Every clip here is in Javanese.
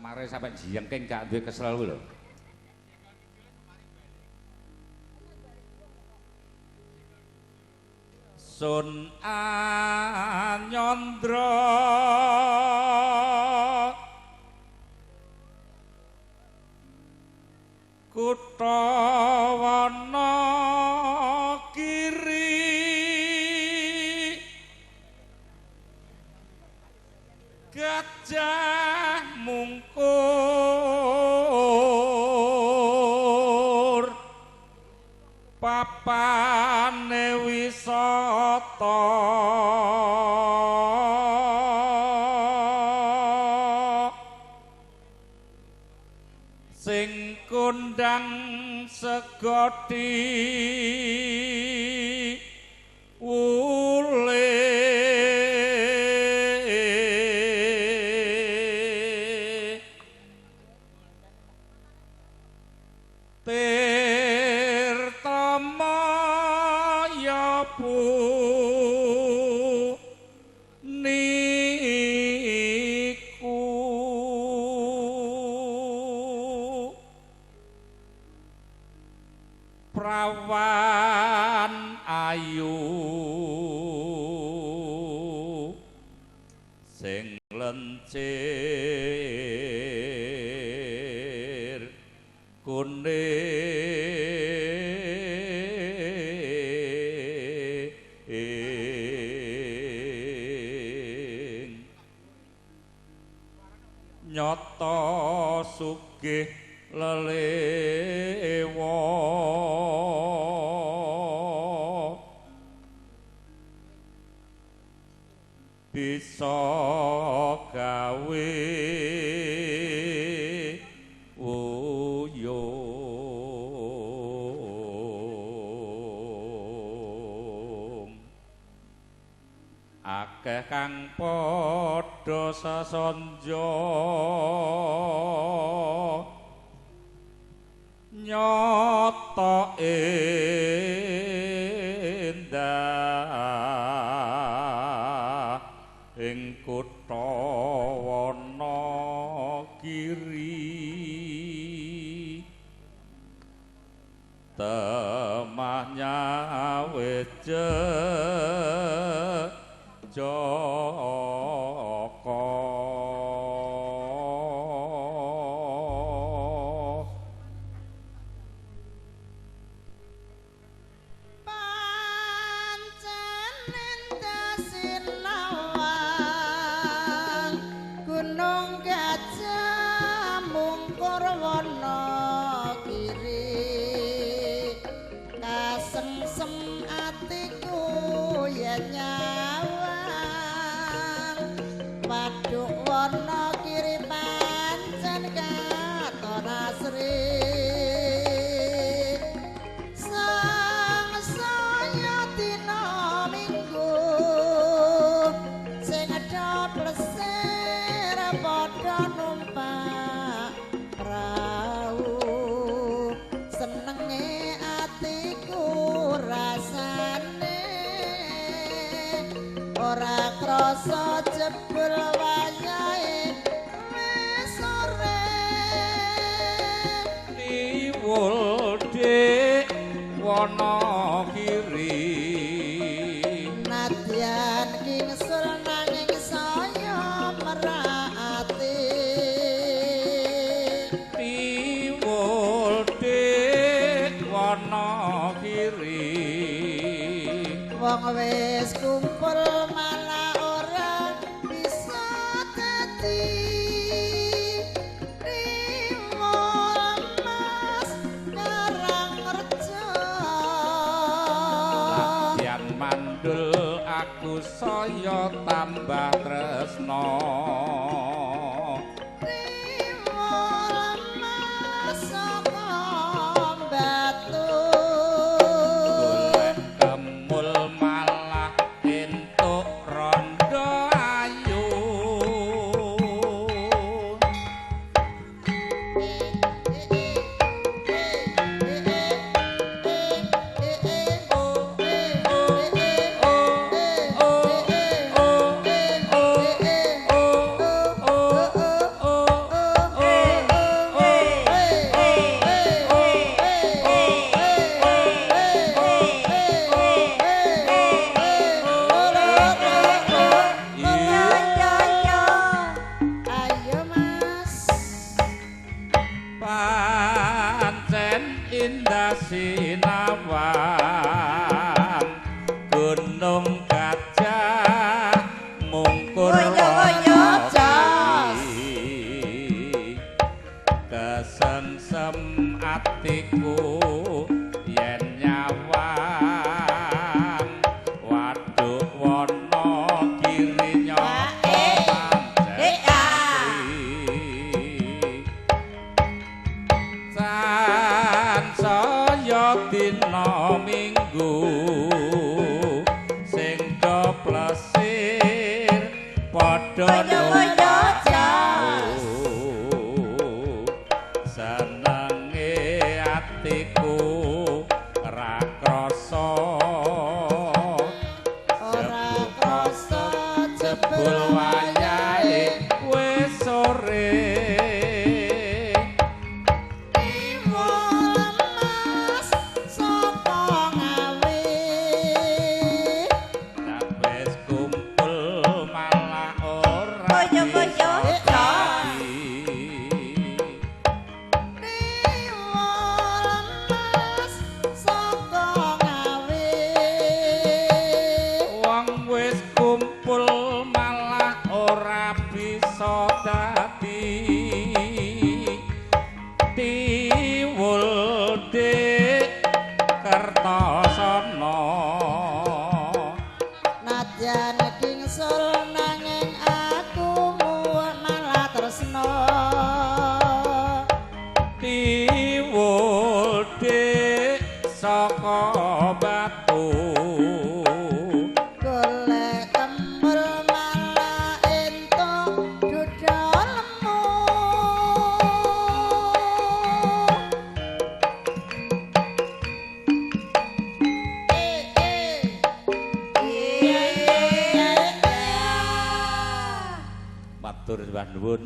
Semare sampe jengking gak duwe kesel kuwi lho. Sun anyandra kutha wana kiri gajah mungkur papane wisata sing kondang segoti wule tirtamaya puniku prawan ayu sing lencir kuning nyata sugih lelewa bisa gawe wuyung akeh kang padha sasanja nyata endah ing kutha Wanagiri temah nyaweje Joko. Wanagiri nadyan kingsul nanging saya merak ati tiwul dik Wanagiri wong wis kumpul malah ora bisa dadi aku saya tambah tresna golek kemul malah entuk rondo ayu. Oh, oh, oh, oh, oh, oh. Sinawang Gunung Gajah mungkur jas. Kesengsem atiku yen nyawang waduk Wonogiri nyata pancen asri. Sansaya dina Minggu sing do plesir padha Kaya-kaya jas. Senenge atiku ra krasa, Ora krasa jebul jebul wayahe wis sore. Tiwul lemas saka Ngawi. Wis kumpul malah ora Kaya-kaya bisa jas. dadi. Tiwul lemas saka Ngawi. Wong wis kumpul malah ora bisa dadi. Tiwul Dik Kertasana. Nadyan kingsul nanging aku malah tresna. Tiwul Dik saka Batu. Golek kemul malah entuk duda lemu. Eh eh. Iya iya iya. Matur nuwun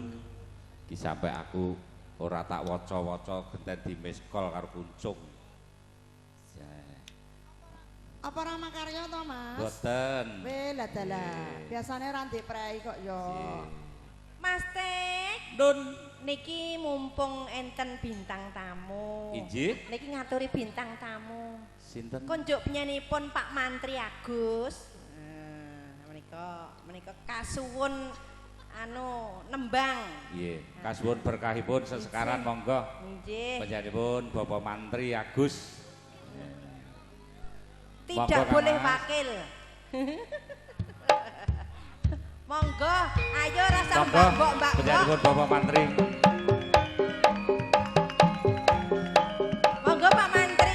iki sampe aku ora tak waca-waca genten di miss call karo kuncung. Apa Rama Karya to, Mas? Boten. Weh, lah dalah. Biasane ra ndek prei kok ya. Mas Tek, Nun niki mumpung enten bintang tamu. Inggih. Niki ngaturi bintang tamu. Sinten? Konjuk penyanipun Pak Mantri Agus. Nah, menika menika kasuwun anu nembang. Nggih, kasuwun berkahipun sesekaran monggo. Nggih. Panjenenganipun Bapak Mantri Agus. Tidak Monggo, Kang boleh Mas. wakil. Monggo, ayo rasa Monggo mbak mbak mbak. panjenenganipun Bapak Mantri. Monggo Pak Mantri.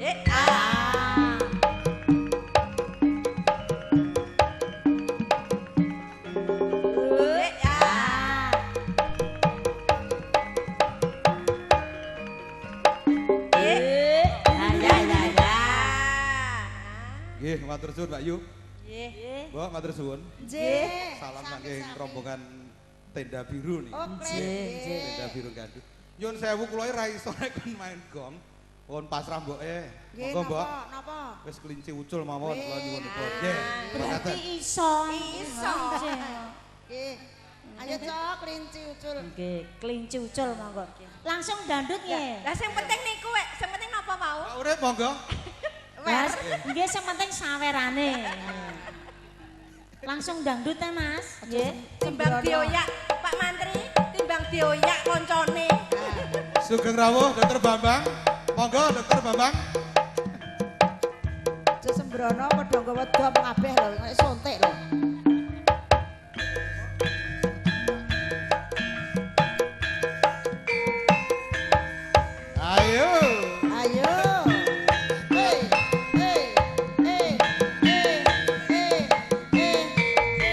Eh, ah. Eh, ah. Eh, ya ya ya. Nggih, matur suwun Mbak Yu. Nggih. Mbok matur suwun. Nggih. Salam saking rombongan Tenda Biru nih. Oke. Nggih. Tenda Biru Gandhu. Nyun sewu kula ra iso nek kon main gong. Pun pasrah mboke. Nggih, Monggo mbok. napa? Napa? Wis kelinci ucul mawon kula nyuwunipun. Nggih. Berarti iso. Iso. Nggih. Ayo cok kelinci ucul. Nggih, kelinci ucul monggo. Langsung dandut nggih. Lah sing penting niku wek, sing penting napa wau? Pak Urip monggo. Lah, nggih sing penting sawerane. Langsung dangdut ta, Mas? Nggih. Timbang dioyak Pak Mantri, timbang dioyak koncone. Sugeng rawuh Dokter Bambang. Monggo Dokter Bambang. Aja sembrono padha nggawa dom kabeh lho, nek suntik lho. Ayo. Ayo. Hey, hey, hey, hey, hey, hey, hey.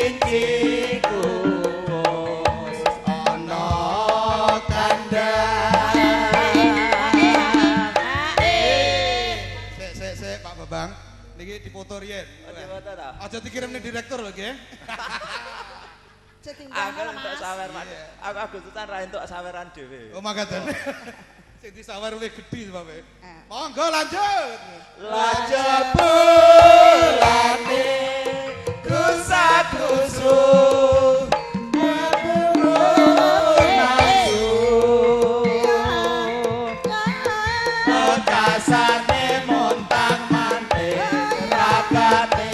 Klinciku wis ana kandhang. Sik sik sik Pak Bambang. Niki dipoto riyen. Dipoto ta? Aja dikirim ning direktur lho nggih. Aku entuk sawer, Pak. Aku Agustusan ra entuk saweran dhewe. Oh makaten. Sing disawer luwih gedhi sebabe. Monggo lanjut. Lah jebulane krusa-krusu Bekasane montang-manting ragate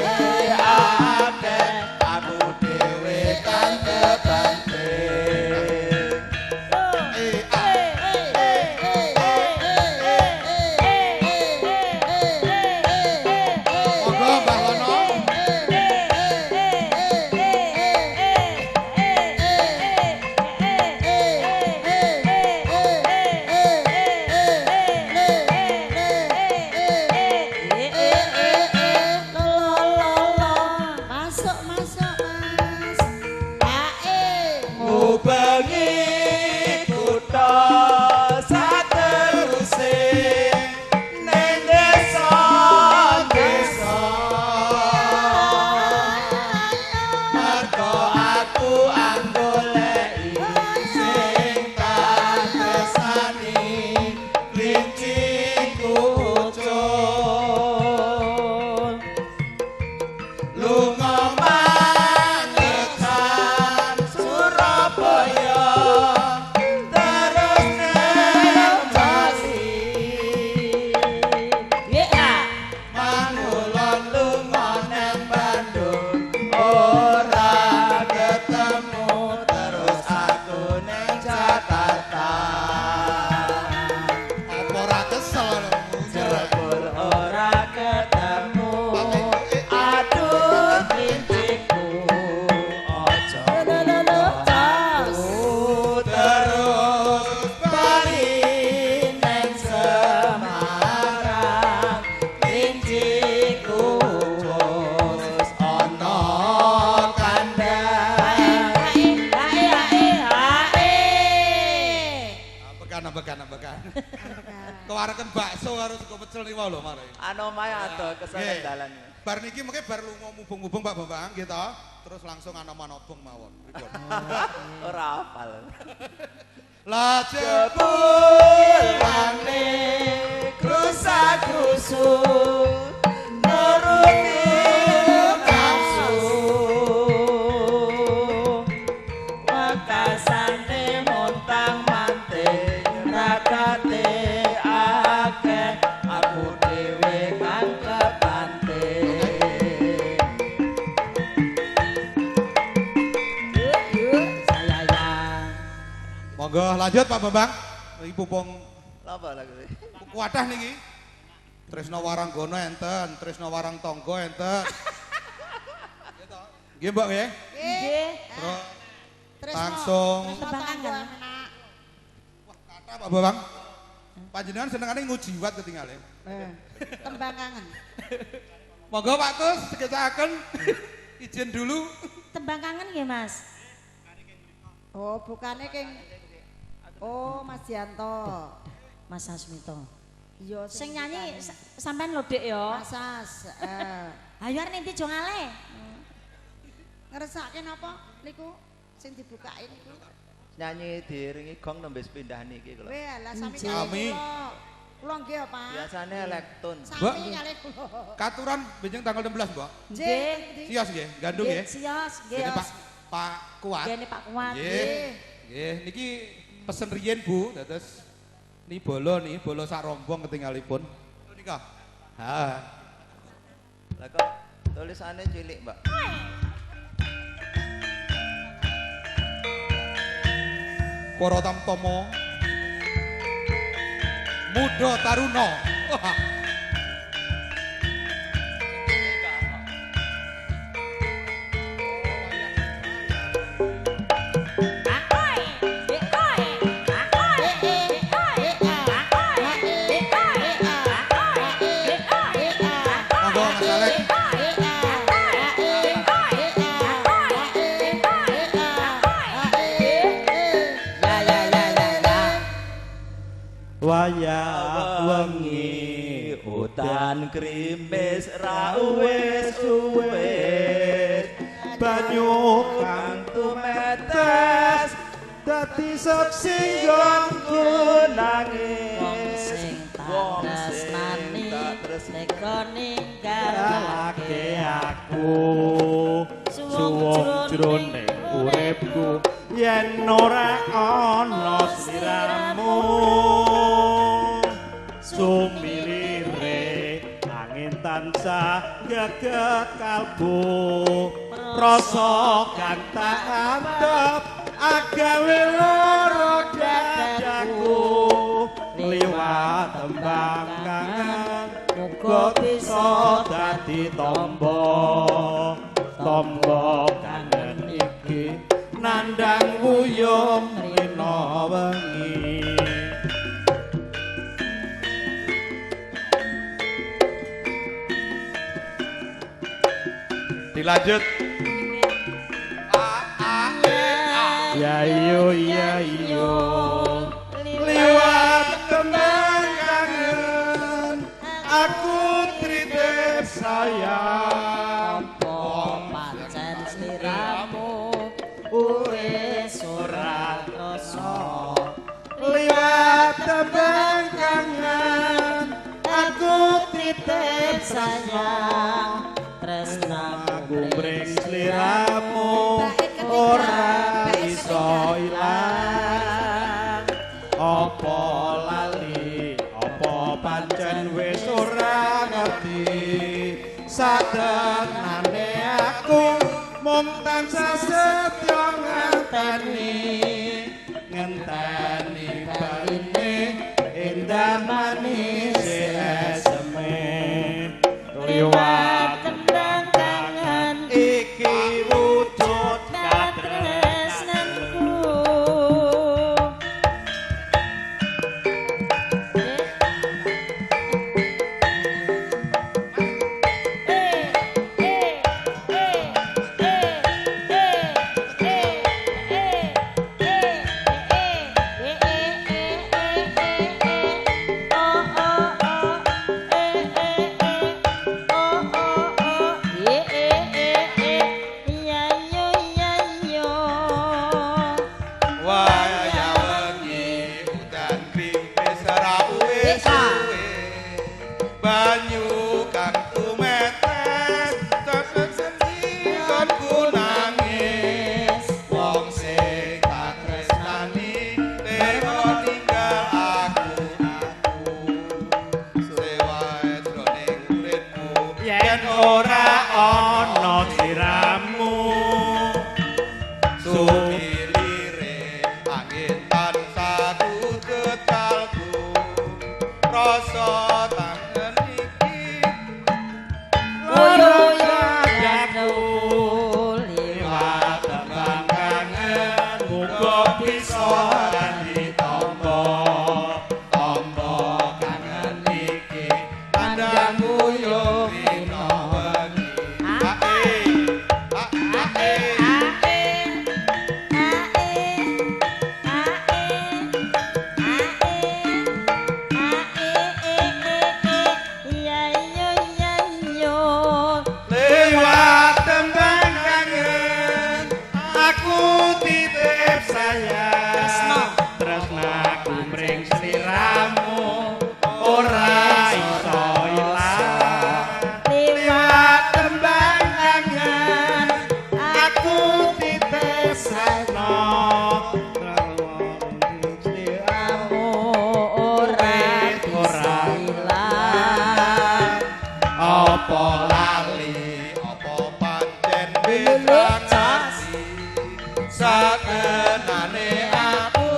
akeh aku dhewe kang kebanting. Eh, ah. Monggo Mbah Wono. Masuk, masuk, Mas. Ae. Ngubengi kutha sateruse ning desa-desa mergo aku anggoleki sing tak tresnani klinciku ucul lunga mangetan Surabaya terus nang Bali Mangulon lunga nang Bandung ora ketemu terus aku nang Jakarta. Apa ora kesel lho. Jebul ora ketemu. Aduh klinciku aja aku terus bali nang Semarang klinciku wis ana kandhang. Ambekan ambekan ambekan. Kewareken bakso karo sego pecel niku lho mare. Anu omahe ado kesel Nggih. dalan. Bar niki mengke bar lunga mubung-mubung Pak Bambang nggih to. Terus langsung anom-anobong mawon. Pripun? Ora hafal. Lah Jebulane krusa-krusu nuruti nafsu wekasane montang-manting ragate akeh aku dhewe kang kebanting. Monggo lanjut Pak Bambang. Iki pupung Apa lagu iki? kuwadah niki. Tresna Waranggono enten, Tresna Warang Tangga enten. Nggih to? Nggih Mbok nggih. Nggih. Terus Tresno. langsung Tresno tanggo enak. wah kathah Pak Bambang. Panjenengan senengane ngujiwat ketinggalan. Tembang kangen. Monggo Pak Kus sekecakaken. Izin dulu. Tembang kangen nggih, Mas. Oh, bukane keng Oh, Mas Yanto. Mas Asmito. Iya, Sing nyanyi sampean lho, Dik ya. Mas As. Eh. Ayo arep ning ndi jo ngale. Ngersake napa niku sing dibukake niku? Nyanyi diiringi gong nembe sepindah niki kula. Weh, lah sami Nggih. kalih Sami. kula. Kula nggih, Pak. Biasane elektron. Mbak. Sami kalih kula. Katuran benjing tanggal 16, Mbok. Nggih. Sios nggih, gandung nggih. Sios, nggih. Gene Pak Pak Kuat. Gene Pak Kuat. Nggih. Nggih, niki pesen riyen Bu, dados ni bolo nih, bolo sak rombong ketinggalipun. Nika. Ha. Lah kok tulisane cilik, Mbak. Para tamtama muda taruna. Wah. Monggo Mas Alek. Wayah wengi udan grimis ra uwis-uwis banyu kang tumetes dadi seksi nggonku nangis. Wong sing tak tresnani tega ninggalake ninggalake aku suwung jroning uripku yen ora ana sliramu. Sumilire angin tansah geget kalbu rasa kang tak antep agawe lara dadaku liwat tembang kangen muga bisa dadi tombo tombo kangen iki nandang wuyung rina wengi. Dilanjut. A A E A. Ya yo ya yo liwat tembang kangen aku tritip sayang apa pancen sliramu wis ora krasa liwat tembang kangen aku tritip sayang tresnaku mring sliramu ora iso ilang. Apa lali apa pancen wis ora ngerti satenane aku mung tansah setya ngenteni ngenteni baline endah manis eseme liwat tembang kangen iki wujud katresnanku. Wayah wengi udan grimis ra uwis-uwis banyu kang tumetes nggonku nangis. Wong sing tak tresnani tega ninggal aku suwe wae jroning uripku yen ora ana sliramu. Sumilire angin tansah kutut kalbu rasa tangen iki Lara dadaku liwat tembang kangen muga bisa dadi tombo tombo kangen iki nandang uyung rina wengi. A E A A E. Lewat tembang kangen aku titip sayang tresnaku mring sliramu ora iso ilang liwat tembang kangen aku titip tresno sliramu Ora ilang. Apa lali apa pancen wis ra ngerti satenane aku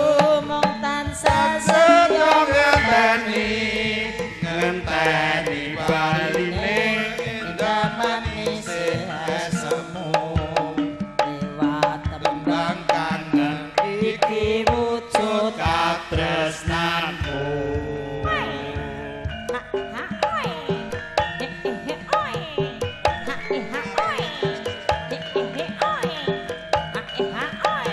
Mung tansah setya ngenteni ngenteni baline endah manis esemu lewat tembang kangen iki wujud katresnanku. Ha ha oi. He he he oi. Ha e ha e he e he oi. Ha e ha oi.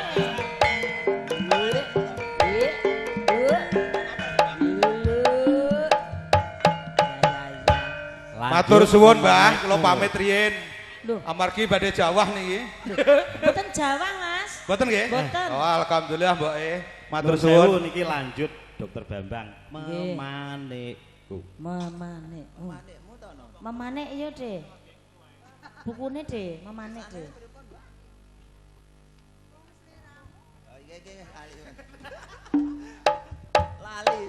Matur suwun, Mbah, kula pamit riyin. Lho. Amargi badhe jawah niki. Mboten Jawa, Mas. Mboten nggih? Mboten. Oh, alhamdulillah, Mbok e. Matur Matur suwun suwun. niki lanjut Dokter Bambang. Nggih. Memanikku. Memanik. Oh. Memanik iya, Dek. Bukune, Dek, memanik, Dek. Oh, iya, iya, lali. Lali.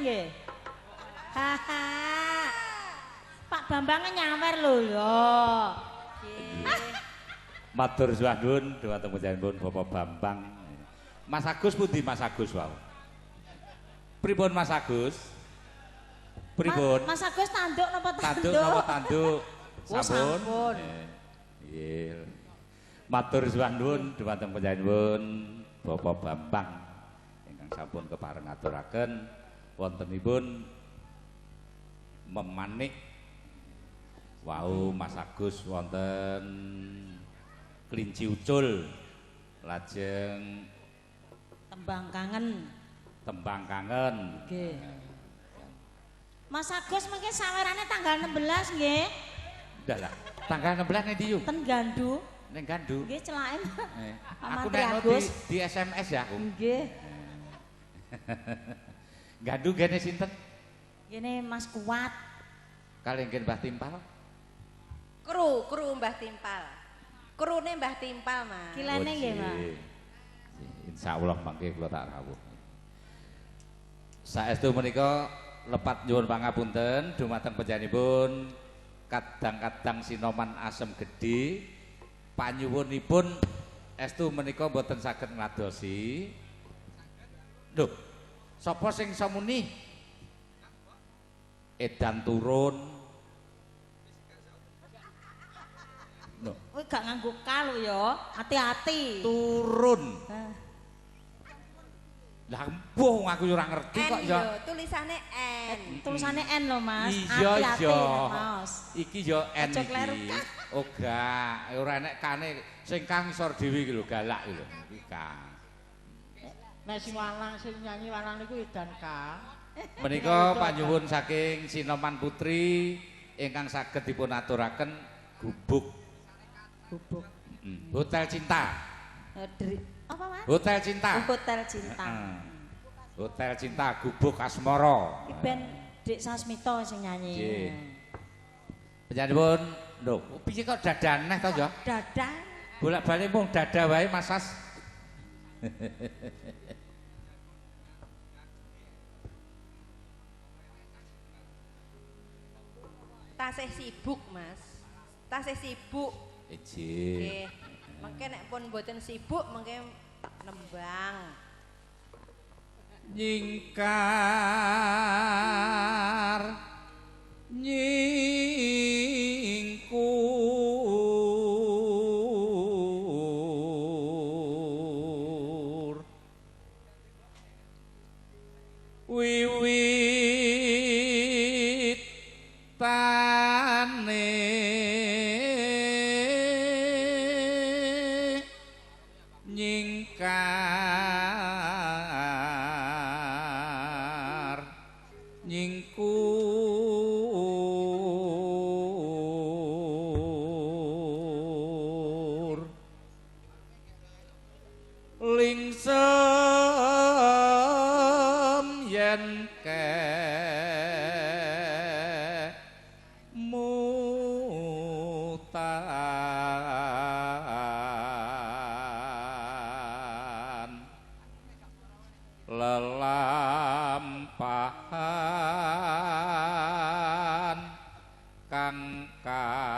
nggih? Haha. Pak Bambang nyawer lho ya. Matur suwun dhumateng panjenenganipun Bapak Bambang. Mas Agus pundi Mas Agus wau? Pripun Mas Agus? Pripun? Mas Agus tanduk napa tanduk? Tanduk napa tanduk? Oh, sampun. Nggih. Matur suwun dhumateng panjenenganipun Bapak Bambang ingkang sampun kepareng aturaken wontenipun memanik wau Mas Agus wonten Klinci Ucul lajeng Tembang Kangen. Tembang Kangen. Nggih. Mas Agus mengke sawerane tanggal 16 nggih. Ndak lah. Tanggal 16 ning ndi yu? Ten Gandu. Ning Gandu. Nggih celake. Aku nek di SMS ya aku. Nggih. Gandu gene sinten? Gene Mas Kuat. Kalih ngen Mbah Timpal. Kru Mbah Timpal. Krune Mbah Timpal, Mas. Kilene nggih, Mas. Insyaallah mangke kula tak rawuh. Saestu menika lepat nyuwun pangapunten dumateng panjenenganipun kadang-kadang sinoman asem gedhe panyuwunipun estu menika mboten saged ngladosi. Lho, sapa sing iso muni? Edan turun. Lho, kowe gak nganggo kal ya, hati-hati. Turun. Lah mbuh aku yo ora ngerti kok ya. Tulisane N. Tulisane N lho, Mas. Iya iya. Mas. Iki yo N iki. Oh gak, ora enek kane sing kang isor dhewe iki lho galak iki lho. Iki kang. Nek sing lanang sing nyanyi lanang niku Edan K. Menika panyuwun saking Sinoman Putri ingkang saged dipun aturaken gubuk. Gubuk. Hotel Cinta. Apa, Mas? Hotel Cinta. Hotel Cinta. Hotel Cinta Gubuk Asmara. Ben Dik Sasmito sing nyanyi. Nggih. Panjenenganipun lho, piye kok dadaneh to ya? Dadah. Bolak-balik mung dadah wae Mas Sas. Tasih sibuk, Mas. Tasih sibuk. Nggih. Nggih. Mengke nek pun mboten sibuk mengke nembang. Nyingkar nyingkur wiwit tane nyingkar nyingkur lingsem yen kemutan lelampahan kang kauri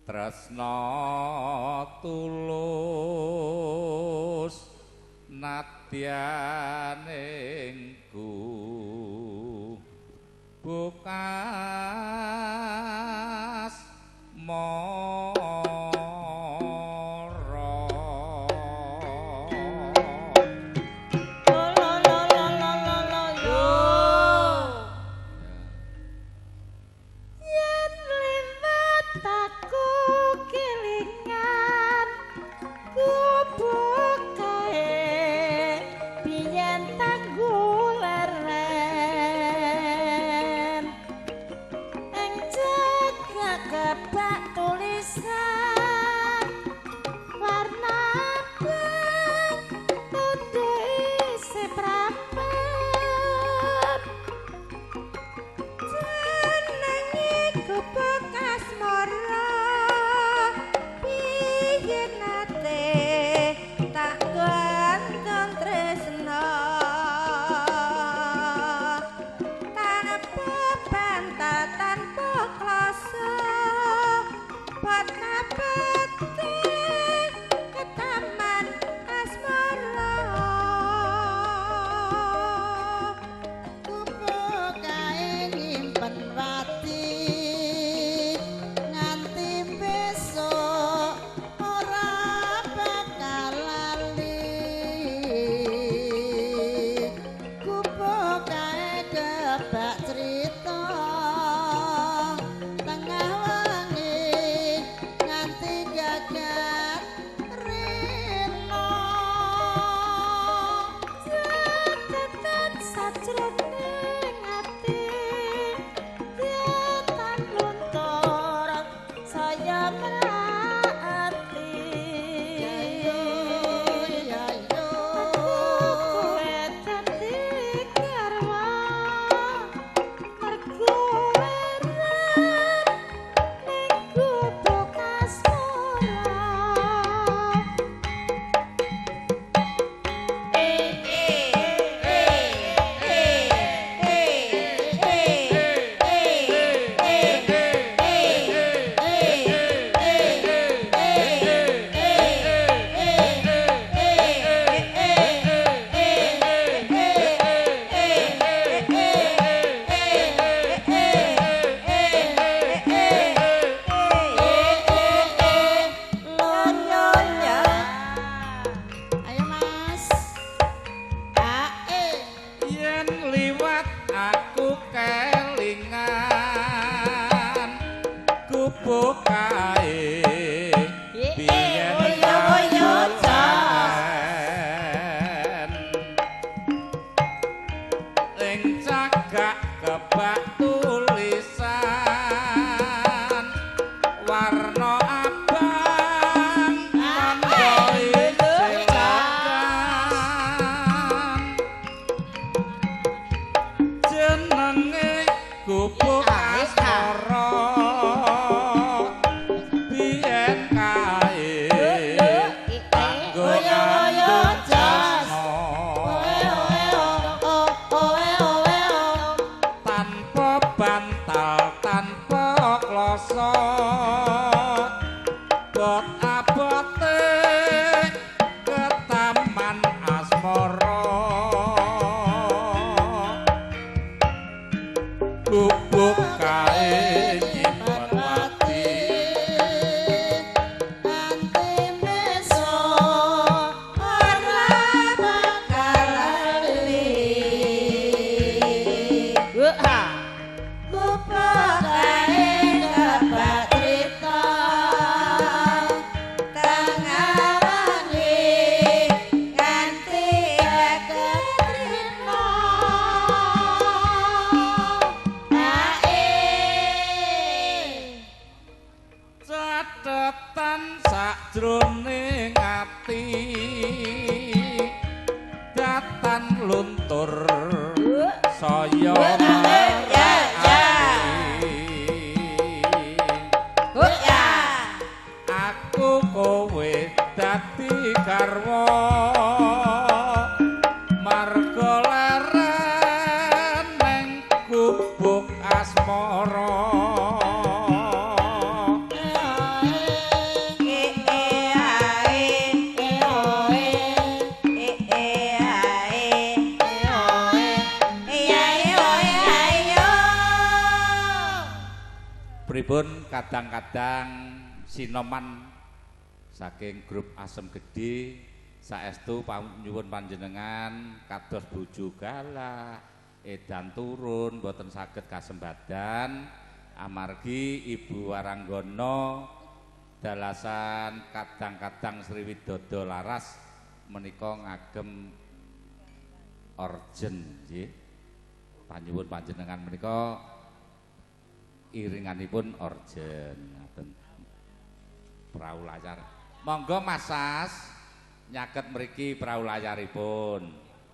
tresna tulus nadyan ing bukas mara. Lo lo lo lo lo lo yo. Yen liwat aku kelingan gubuk kae biyen tanggul leren. Jagat rena Catetan sajroning ati Datan luntur saya merati Ya yo Kowe dadi garwa mergo leren ning gubuk asmara. Ayo Mas. A E. Yen liwat aku kelingan gubuk kae biyen Oyo, jos. Ing cagak kebak tulisan warna abang tandha ilang jenenge gubuk asmara biyen kae kanggo Oyo, jos. Tanpa bantal tanpa kloso bot abote ke taman asmara gubuk kae nyimpen ati Ante meso ora bakal lali. Gubuk kae kebak crita tengah wengi nganti ketrima. Ae. Catetan sakjroning ati datan luntur saya Ya, ya. ati. Ya. Aku kowe dadi garwa marga leren ning gubuk asmara. E e a e e o e e e a e e o e e a e o e a e o. Pripun kadang-kadang sinoman saking grup Asem Gedhe saestu nyuwun panjenengan kados bojo galak edan turun boten saged kasembadan amargi Ibu Waranggono dalasan kadang-kadang Sriwidodo Laras menika ngagem orjen nggih. Panyuwun panjenengan menika iringanipun orjen ngaten. Prau layar. Monggo Mas Sas nyaket mriki prau layaripun.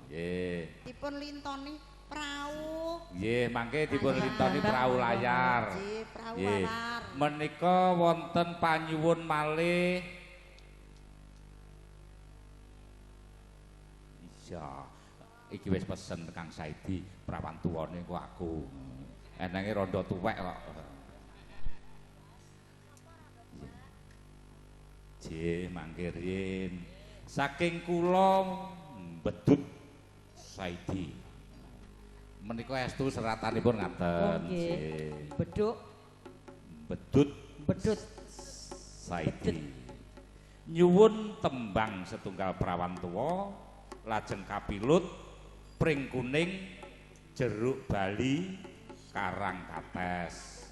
Nggih. Dipun lintoni prau. Nggih, mangke dipun lintoni prau layar. Nggih, prau Nggih. layar. Menika wonten panyuwun malih. Iya. Iki wis pesen Kang Saidi, prawan tuwane kok aku. Enenge rondo tuwek kok. Nggih, mangke riyin. Saking kula Bedut Saidi. Menika estu seratanipun ngaten. Oh, nggih. Nggih. Beduk, Bedut bedut. Saidi. Nyuwun tembang setunggal prawan tuwa, lajeng kapilut, pring kuning, jeruk Bali, karang kates.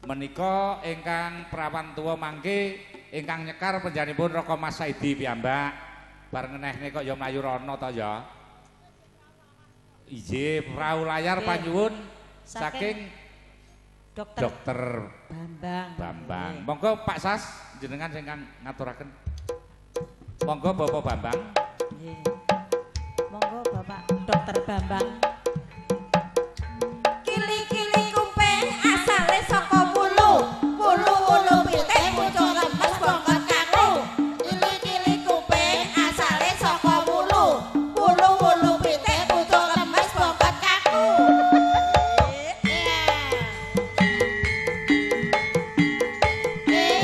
Menika ingkang prawan tuwa mangke ingkang nyekar panjenenganipun Raka Mas Saidi piyambak. Bar ngenehne kok ya mlayu rono to ya. Inggih, prau layar panyuwun saking Dokter Bambang. Bambang. Monggo Pak Sas jenengan ingkang ngaturaken. Monggo Bapak Bambang. Nggih. Monggo Bapak Dokter Bambang. Kili-kili kuping asale saka wulu. Wulu-wulu pitik pucuk lemes bongkot kaku. Kili-kili kuping asale saka wulu. Wulu-wulu pitik pucuk lemes bongkot kaku.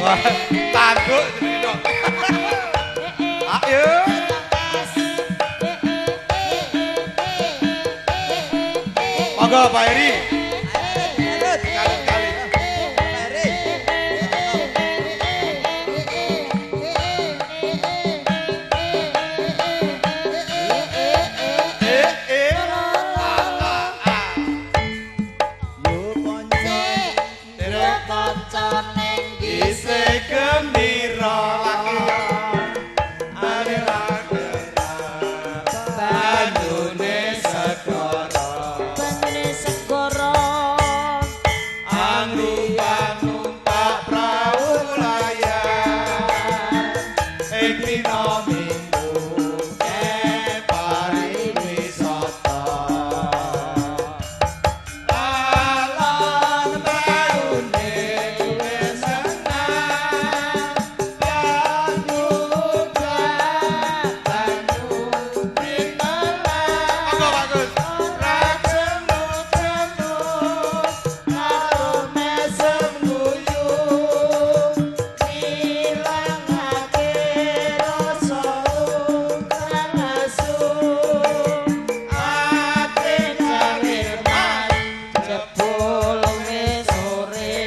Wah, tanduk jenenge kok. Ayo. Monggo Pak Eri. Kali-kali. Eh eh. A a a. Yo kanca Derek Kanca ning isih gembira lagi. Banyune segara. banyune segara. Angrupan numpak prau layar ing dina Minggu pariwisata. Alon praune wis senang, banyu banyu primelan. Monggo Pak Gus. Ra jemu-jemu karo mesem guyu Ngilangake rasa asu. Ate jarir mas Jebul wis sore.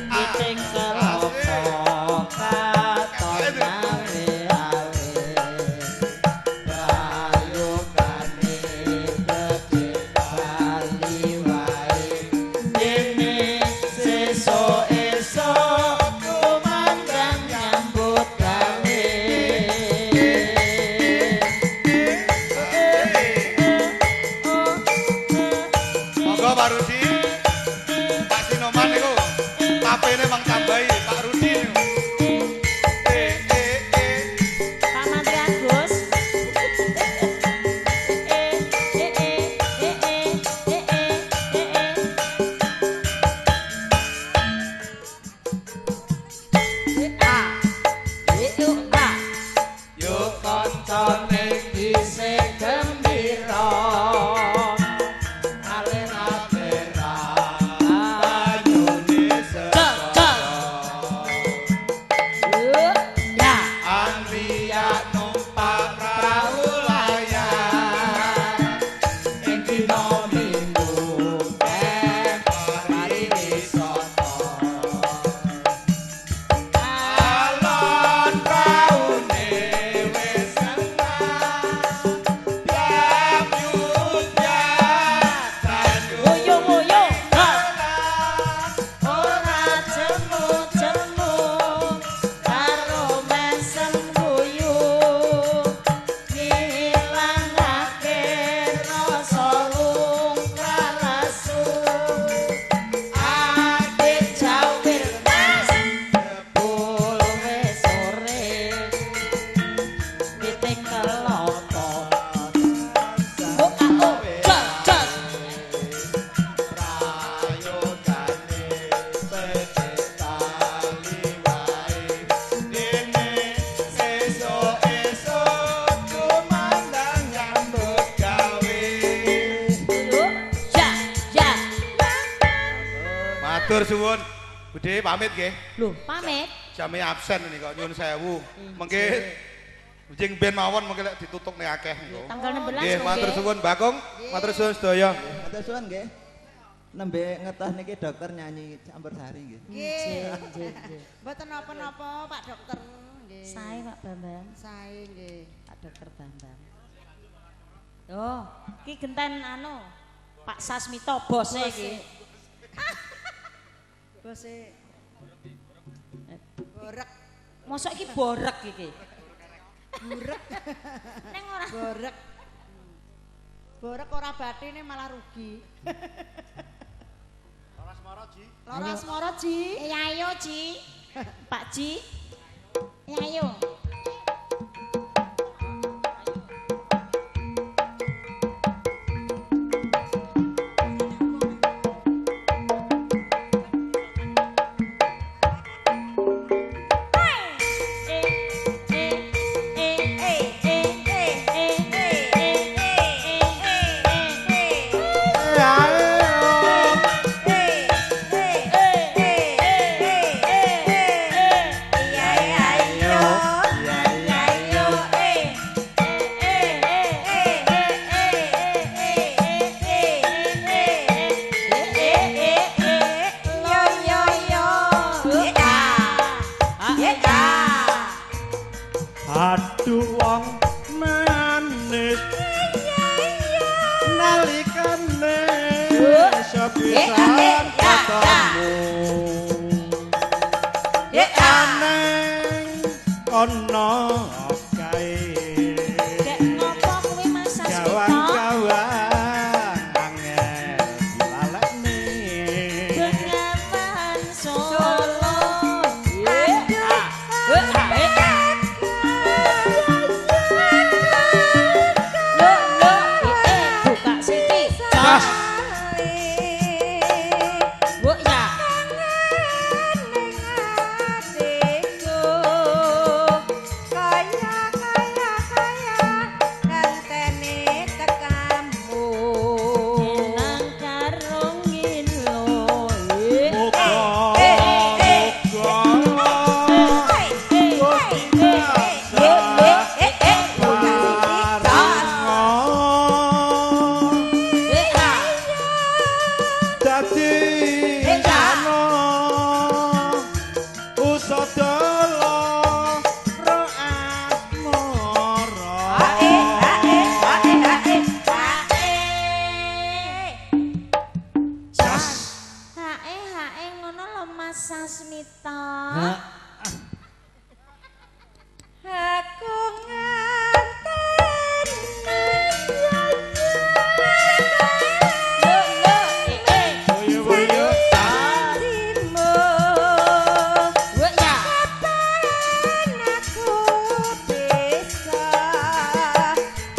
Piting kelopo katon awe-awe. Prayogane gedhe bali wae. Dene sesuk esuk kumandang nyambut gawe. Monggo Pak Rudi. Pak Sinoman niku tapene mang tambahi Pak Rudi niku. Eh eh eh. Pak Mantri Agus. Eh eh eh eh eh eh eh eh. A E U A. Yo kanca ning Isih gembira. Alena pera banyune segara. Ya. Andria numpak prau layar ing dina Minggu pariwisata. Alon praune wis senang, tiap yudhya banyu Ngoyo-ngoyo. Ora jemu-jemu karo mesem guyu. Ngilangake rasa lungkralesu. Adik jawir mas jebul wis sore. Piting kelopo. Oh, ah, oh, jos, jos. Prayogane becik tali wae dene sesuk-esuk kumandang nyambut gawe. Ya, ya. Matur suwun. Bude pamit nggih. Loh, pamit. Jame absen nika nyuwun sewu. Mengke jeng ben mawon mengke lek ditutukne akeh niku. Tanggal 16 Nggih, lho, matur nggih. suwun Bakung, matur suwun sedaya. Matur suwun nggih. Nembe ngetah niki dokter nyanyi campur sari nggih. Nggih. Nggih, nggih. Mboten napa-napa Pak Dokter. Nggih. Sae Pak Bambang, Sae nggih. Pak Dokter Bambang. Oh, ki genten anu Pak Sasmito bose iki. Bose. Mosok iki borek iki. Borek. Neng ora borek. Borek ora batine malah rugi. Lara asmara, Ji. Lara asmara, Ji. Ya ayo, Ji. Pak Ji. Ya ayo. Aduh wong manis nalikane sepisan ketemu aneng kono kae Dek ngopo kuwi Mas Sasmita? Gawang-gawang angel dilalekne Bengawan Solo. Buka siti. Jas. Bu ya. Jenang karo ngilo. Muga muga Gusti Dadi ana usadala ra asmara. Jas. Hae hae ngono lho Mas Sasmita. Aku nganteni Lho lho Boyo-boyo hatimu. Bu ya. Kapan aku bisa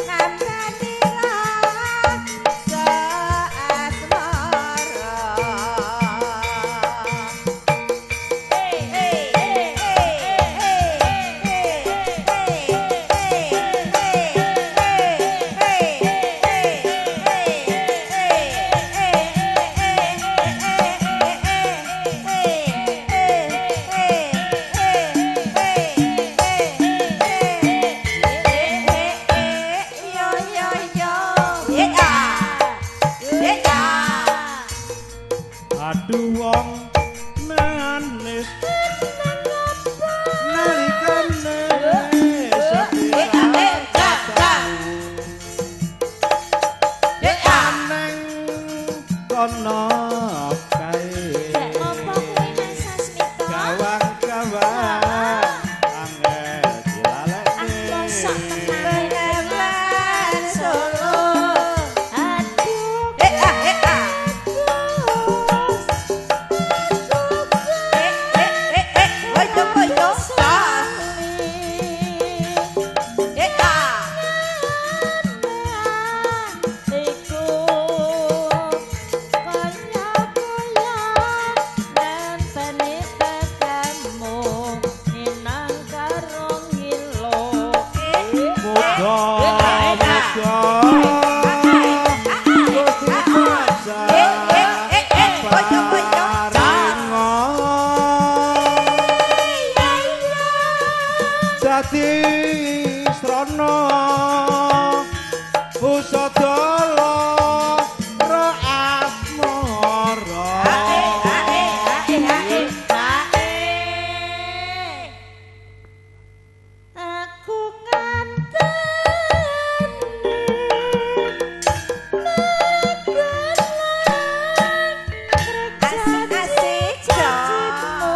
nambani rasa asmara? Aduh wong manis nalikane sepisan aneng kono kae Dek ngopo kuwi Mas Sasmita? Gawang-gawang angel Ah mosok dilalekne tenan Bengawan Solo. Aduh. Iku kaya-kaya nenteni tekamu ninang karo ngilo. Muga muga Gusti tansah paringa dadi srana usadala ra asmara. Aku nganteni Asik-asik janjimu.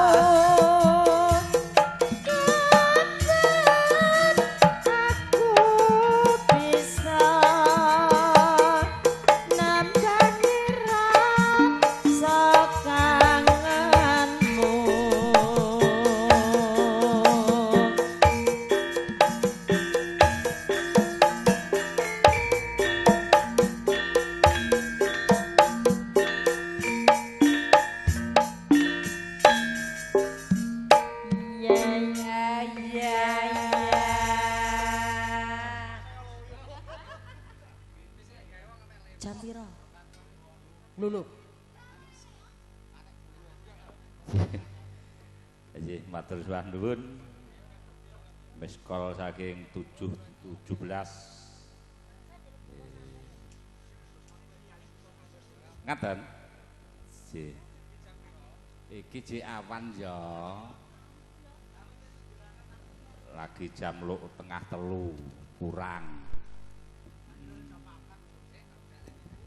pira? Lulu. Nggih, matur suwun. Miss call saking 7.17. Ngaten. Nggih. Iki jek awan ya. Lagi jam 2:30 kurang.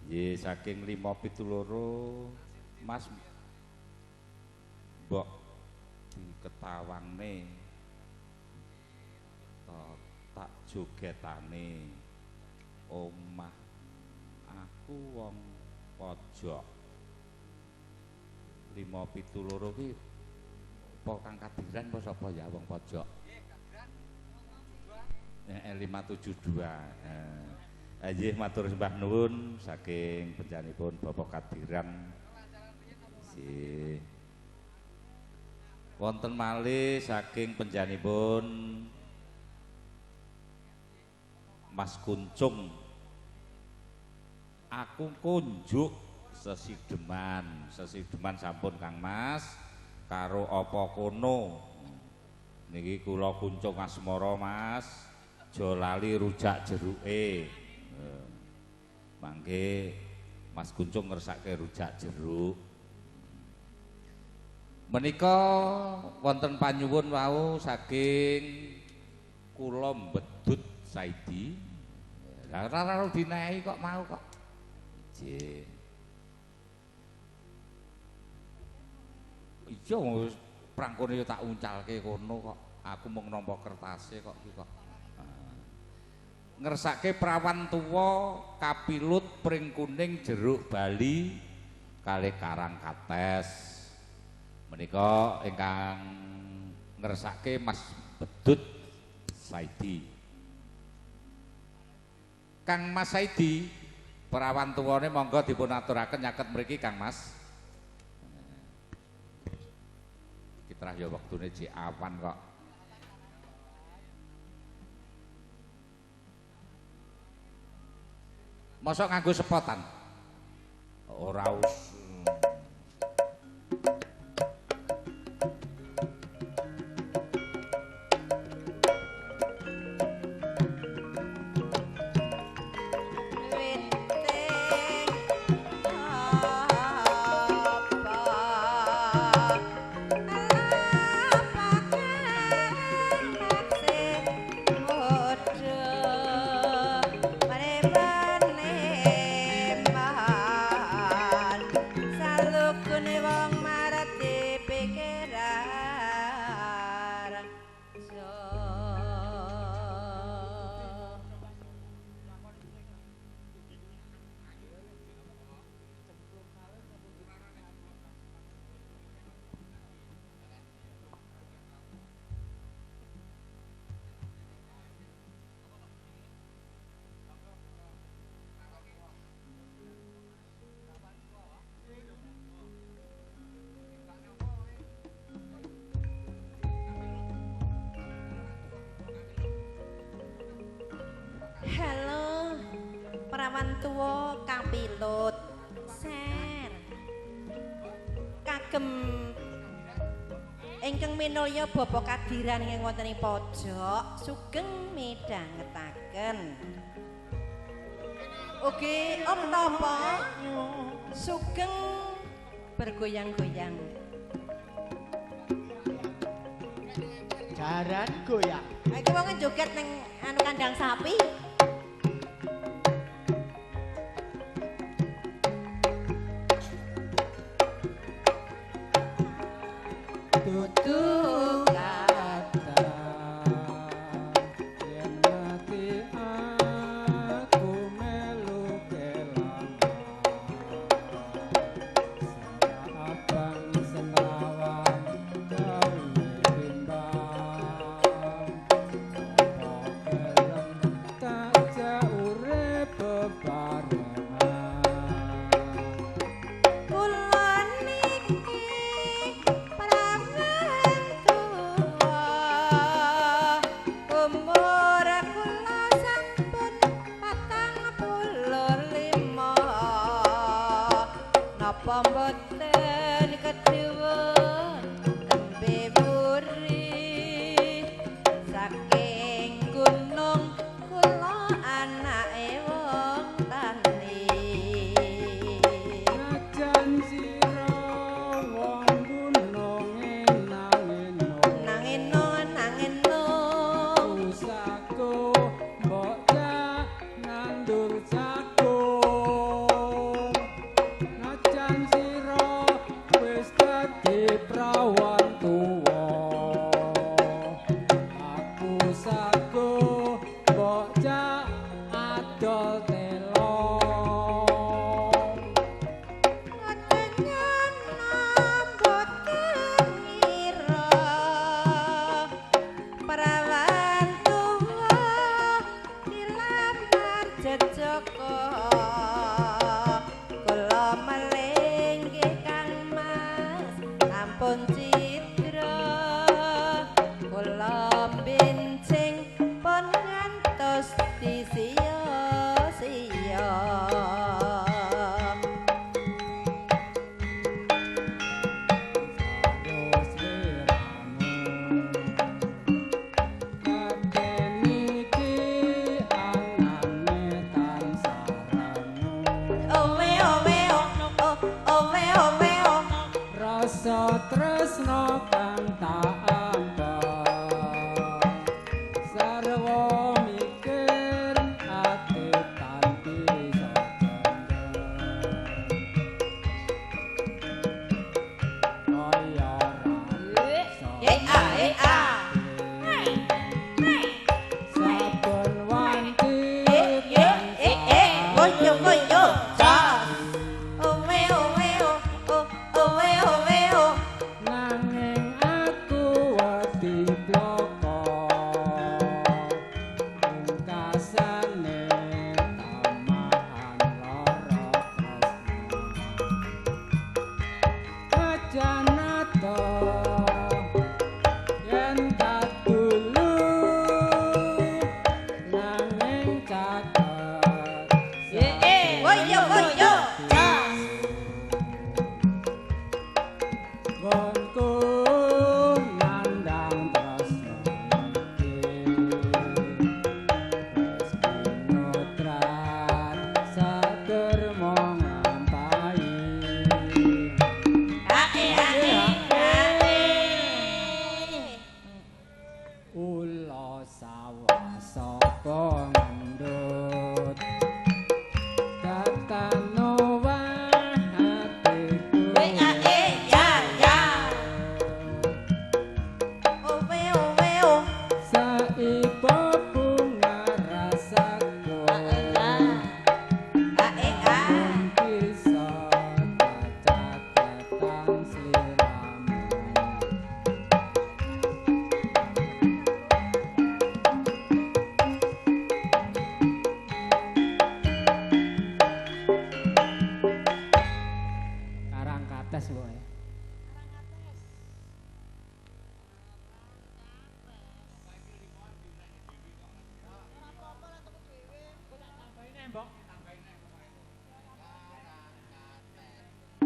Nggih, saking 5.72 Mas mbok diketawangne tak jogetane omah aku wong pojok. 5.72 ki apa Kang Kadiran apa sapa ya wong pojok? 572. Nggih, matur sembah nuwun saking penjanipun Bapak Kadiran. Nggih. Wonten malih saking penjanipun Mas Kuncung. Aku kunjuk sesideman, sesideman sampun Kang Mas karo apa kono. Niki kula kuncung asmara Mas, aja lali rujak jeruke. Mangke Mas Kuncung ngersake rujak jeruk. Menika wonten panyuwun wau saking kula Mbedut Saidi. Lah ora dinehi kok mau kok. Nggih. Iya prangkone ya tak uncalke kono kok. Aku mung nampa kertase kok iki kok. Ngersake prawan tuwa kapilut pring kuning jeruk Bali kalih karang kates. Menika ingkang ngersake Mas Bedut Saidi. Kang Mas Saidi, perawan tuwane monggo dipun aturaken nyaket mriki Kang Mas. Kitrah ya wektune jek awan kok. Mosok nganggo sepotan? Ora us. Halo, perawan tuwa kapilut ser kagem ingkang minulya Bapak Kadiran ingkang wonten ing pojok sugeng midhangetaken. Ugi Om Topo sugeng bergoyang-goyang. Jaran goyang. Iki wong joget ning anu kandang sapi. Dudu kata yen mati aku melu kelangan abang senawan gawe timbang apa kelem tak Kula benjing pun ngantos disia-sia. Owe owe o o owe owe o. Rasa tresno kang tak ampa sarwa mikir ati tan bisa jengger kaya ra E a e a. saben wanci E e e e goyo goyo. Jos. Owe owe o o owe owe o. Nanging aku wedi bloko pungkasane tamahan lara tresna aja nata yen kadulu nanging caket E e goyo goyo. Jos. Nggonku nandhang tresna iki wis kinotrat saderma ngampahi. A e a e a e. Ula sawah sapa ngendut datano atiku E a e ya ya. Owe owe o. Saipo bunga rasaku A e a. bisa caketan sliramu. Karang kates wae.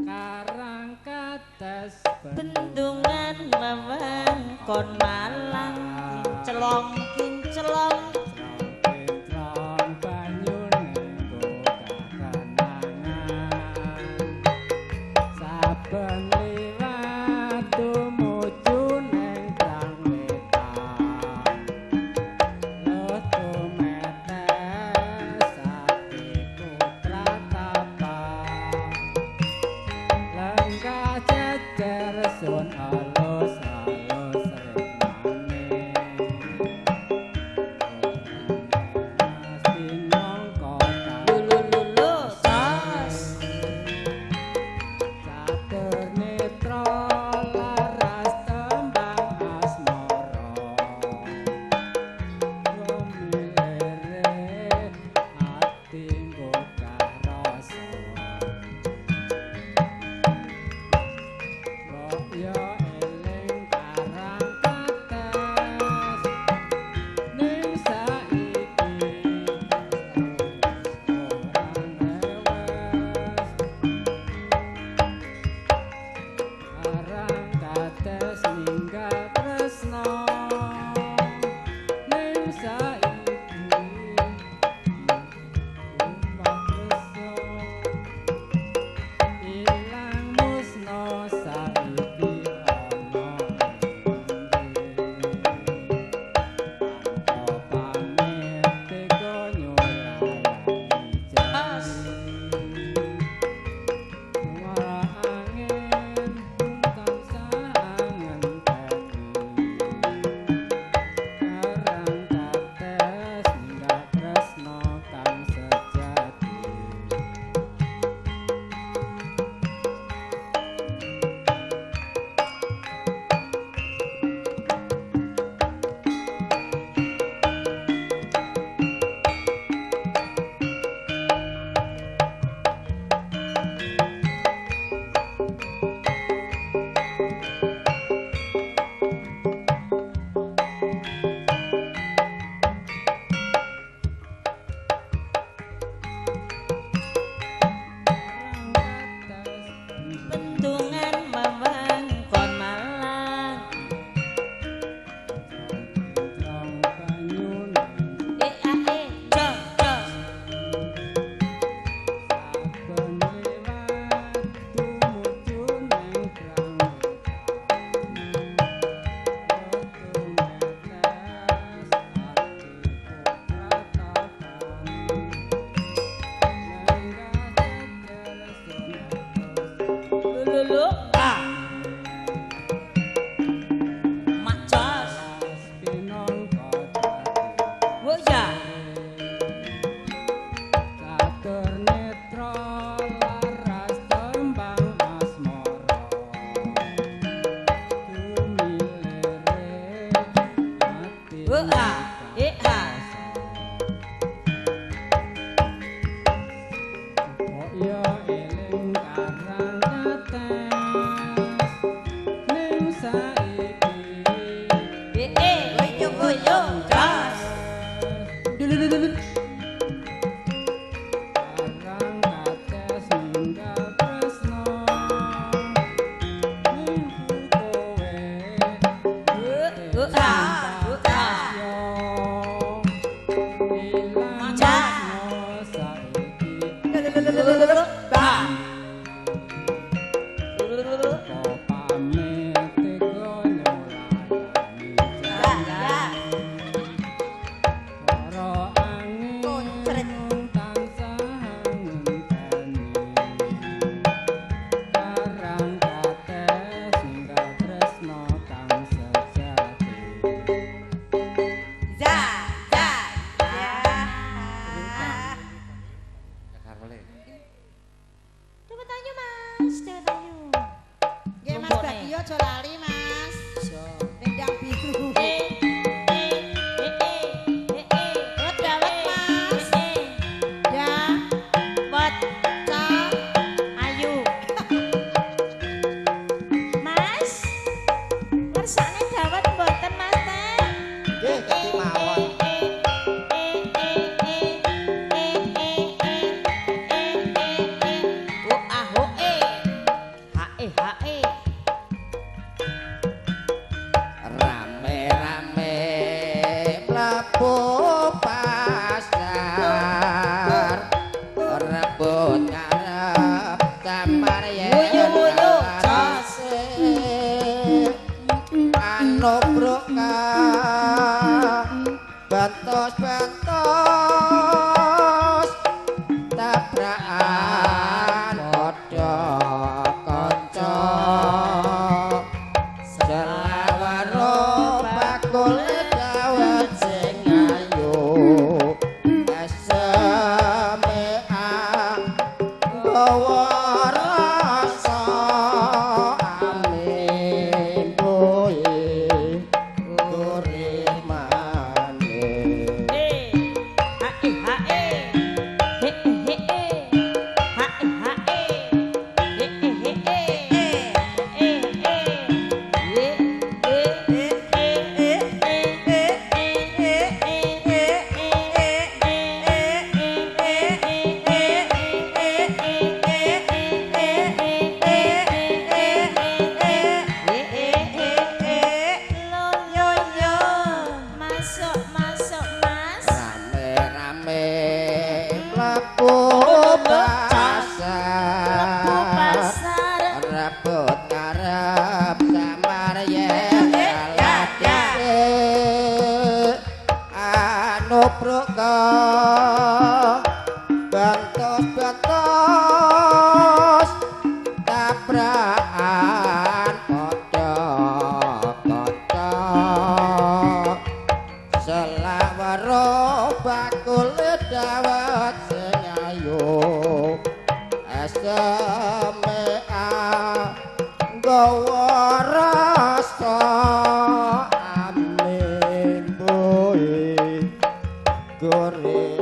Karang kates Bendungan wewengkon Malang kinclong kinclong Kinclong banyune nggo kakenangan. Saben liwat tumuju ning Plang Wetan. Luh tumetes atiku tratapan. Lenggah jejer sun alus alus rikmane. Ha, e ha. Kok yo eling karang kates ning saiki. E e. Goyo goyo jos. Karang kates ninggal tresno ning kowe. Hu ha, hu ha. Yo ilang Ja. tresno saiki. Ba. Kok pamit tega nyulayani Ba. Ba. Para angin Koncret. tansah ngenteni. Karang kates ninggal tresno kang sejati. Za. Za. Ya. Coba tanya Mas, coba tanya. Nggih Mas Bagio aja lali Mas. Rendang biru. E e e e e e. Wet dawet Mas. E e. Ya, Wet ca. ayu. Mas, ngersakne dawet mboten Mas Teh? Nggih, kedhi mawon. E e e e e e e e e e. O a ho e. H e h e. Rame-rame mlebu pasar rebut ngarep kamar yen Wuyu-wuyu, jos. Anubruk bentos-bentos tabrakan padha kanca selawaro bakul dawet sing ayu SMA gawa rasa amin boe gurih manis. E H E H E. He e he e. H e h e. He e he e. E. E e. E e E. e E. e E. e E. e E. e E. e E. E. E. E. E. E. E. E. E. Lo Yo yo. masuk masuk Mas. Rame-rame mlebu pasar Mlebu pasar. rebut ngarep samar yen Ya, ya. dhisik anubruk bentos-bentos tabrakan padha kanca selawaro bakul dawet sing ayu SMA nggawa rasa amin boe gurih.